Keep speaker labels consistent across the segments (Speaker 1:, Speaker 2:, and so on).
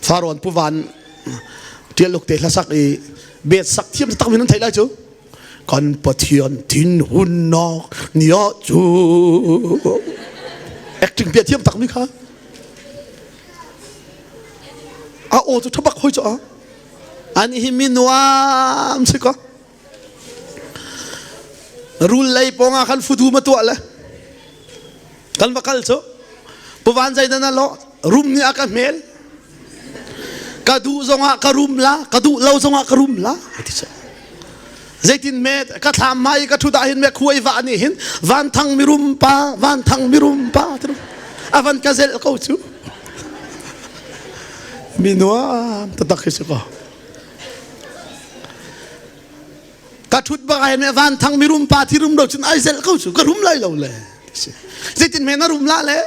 Speaker 1: Farawn Pu Van Tial Uk te hlasak i bet sak thiam tak min an theih lai cu. Kan Pathian thinhunnak ni ah cu acting bia thiam tak mi kha a aw cu thabak hoi cu a an hi mi nuam si ko rul lei pawng ah khan fudu ma tuah le kan va kal cu puvan zei na lo rum nih a ka hmel ka duh zongah ka rum la ka duh lo zongah ka rum la ti cu zeitin me ka thlam mai ka thu dah hin me khuai va nih hin van thang mirum pa van thang mirum pa avan ka zel ko cu mi nuam tatak hi si ko ka ṭhut bak ai me van thang mirum pa thi rum lo cun ai zelh ko cu ka rum lai lo le zeitin me na rum la le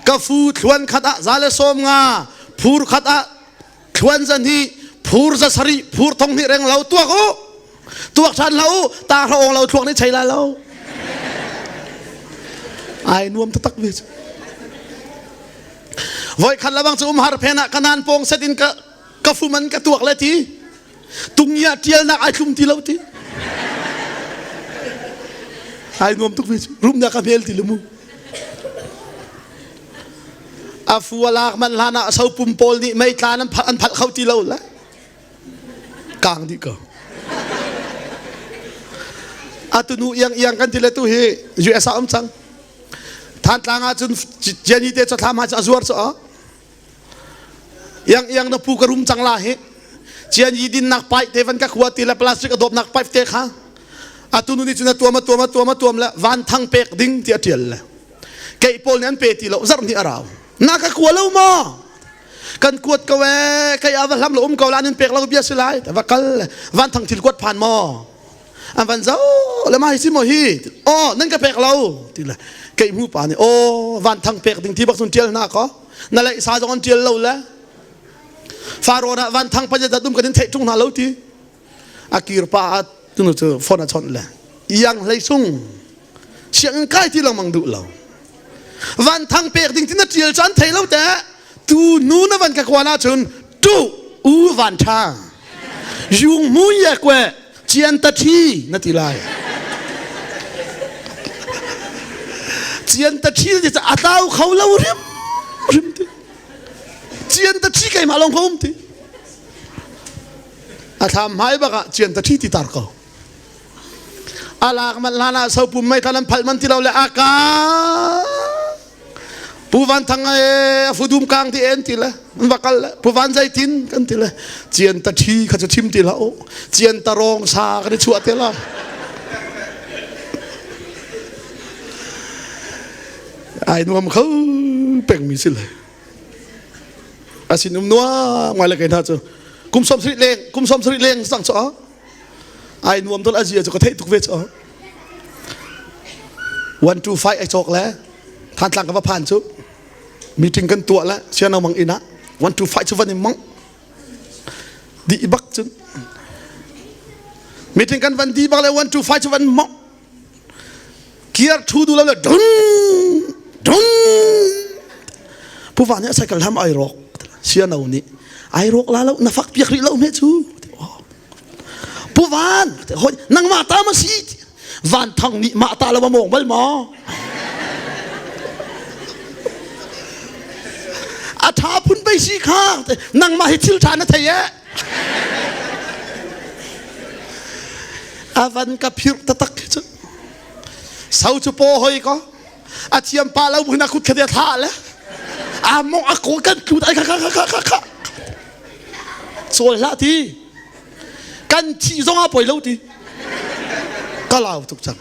Speaker 1: ka fu thluan khat ah za le sawm nga phur khat ah thluan zan hi phur za sari phur thong hnih reng lo tuak u tuak ṭhan lo u ta hra ong lo thluak ni chei la lo ai nuam taktak ve cu voi khat labang cu umhar phen ah kanan pong set in ka ka fum an ka tuak le ti tungia tialnak ai thlum ti lo ti ai nuam tuk ve cu rumnak ka hmel ti lu mu a fu a lak man hlan ah sopum pawl nih mei tlan an phalh an phalh kho ti lo le kang dih ko atu nu iang iang kan ti le tu hi US ah um cang Thantlang ah cun Jenny te chathlam ha a zuar cu Iang iang na pu ka rum cang la hi. Cian yi din nak pipe te van ka khua ti le plastic a dawp nak pipe te kha. Atu nu nih cun a tuam a tuam a tuam a tuam le van thang pek ding ti a tial le. Kei pawl nih an pe ti lo zarh nih a rau. Na ka kua lo maw? Kan kuat ko ee kei a va hlam lo um ko la an in pek lo bia si lai. Va kal le van thang thil kuat phan maw? An van zo le ma hi si maw hi? Oh nan ka pek lo ti le kei mu pa nih oh van thang pek ding ti bak cun tial hna ko. Na lei sa zong an tial lo le Faro ah van thang pa dat um kan in theih tung hna lo ti. A kir pa a tunu cu phone a chawnh le iang hlei sung sianginn kai ti lengmang duh lo. Van thang pek ding ti na tial cu an thei lo te. Tu nu na van ka kuan ahcun tu u van tha yung mu ye kwe cian ta thi na ti lai. Cian ta thi ti a tlau kho lo rim rim ti. Cian ta thi keimah lawng ka um ti. A thlam hmai bak ah cian ta thi ti tar ko. Alak man hlan ah sopum mei than an phalh man ti lo le aka Pu Van Thang e fudum kang ti en ti le an va kal le Pu Van Zai Tin kan ti le cian ta thi kha chu chim ti la o cian ta rong sa kan i chuah te la ai nuam kho peng mi si le asin um nua ngai le kai hna cu kum som sri leng kum som sri leng sang cho ai nuam dol azia cu ka theih tuk ve cho 1 2 5 ai chok le Thantlang ka va phan cu meeting kan tuah le siano mang inn ah 1 2 5 cu van in mang di bak cun meeting kan van di bak le 1 2 5 cu van mong kiar thu du lo le dun dun puva nih a cycle ham ai rawk siano nih ai rawk la lo na fak piak rih lo me cu Pu Van, nangmah ta ma si? Van Thang nih mah ta lo mawng bal maw? A tha phun pei si kha nangmah hi thil tha na thei e. A van ka phirh tatak hi cu. Sau cu paw hoi ko. A thiam pa lo buin a kut kha thla le. A mong a ko kan tlut ai kha kha kha kha kha. Cawl hlah ti. Kan thih zong ah poi lo ti. Ka lau tuk cang.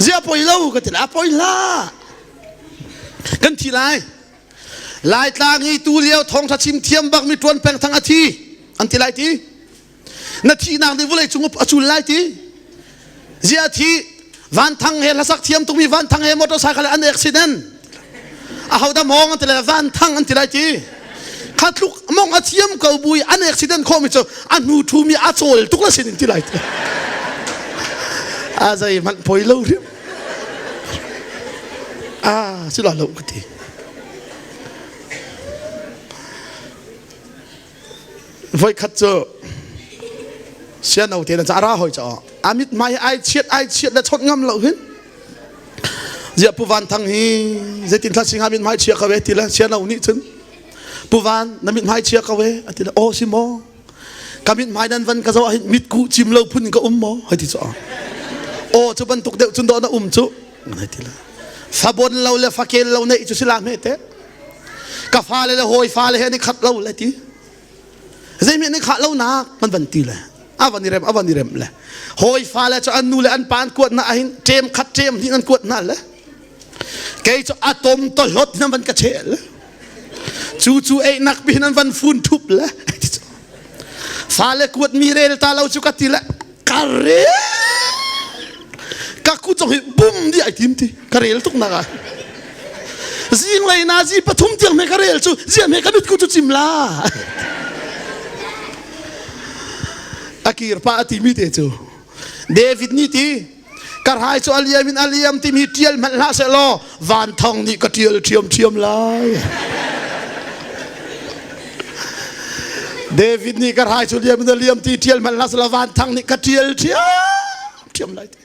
Speaker 1: Zia poi lo ka ti a poi hlah. Kan thi lai. Laitlang hi tu lio thawngtha chim thiam bak mi tuan peng thang a thi an ti lai ti. Na thihnak nih vawlei cung a cul lai ti. Zia thi Van Thang he hlasak thiam tukmi Van Thang he motorcycle an accident. A ho dah mawng an ti lai Van Thang an ti lai ti. Kha tluk mong a thiam ko bui an accident khawh mi cu a hnu thu mi a cawl tuk la sin in ti lai ti. A zei hmanh poi lo hrim. Ah, si la lo ka ti. Voikhat cu siano te na ca ra hoi cha a mit hmai ai chiat ai chiat le chawt ngam lo hin zia pu van thang hi zeitin thla singa mit hmai chia ka ve ti le siano nih cun pu van na mit hmai chia ka ve ati le aw si maw ka mit hmai nan van ka zoh ah hin mit ku cim lo phun ka um maw hei ti cu aw cu bantuk deuh cun dawh na um cu hei ti le fabon lo le fakel lo neih cu sila hme te ka fale le hawi fale he an i khat lo le ti zeimi an i khah lo nak man van ti le a van i rem a van i rem le hawi fale cu an nu le an pa an kuat na ahin ṭem khat ṭem hnih an kuat na le kei cu atom to hlot nan van ka chel cu cu einak pi nan van fun thup le fale kuat mi rel ta lo cu ka ti le ka rel ka kut zong hi bum di ai tim ti ka rel tuk nak ah zinglei na zi pathum tiang me ka rel cu zia me ka mit ku cu cim la akir pa ati mi te cu David nih ti ka rai cu aliam in aliam timi tial hmanh hlah seh law van thong nih ka tial ṭhiam ṭhiam lai David nih ka rai cu liam in liam ti tial hmanh hlah seh law van thang nih ka tial ṭhiam ṭhiam lai ti.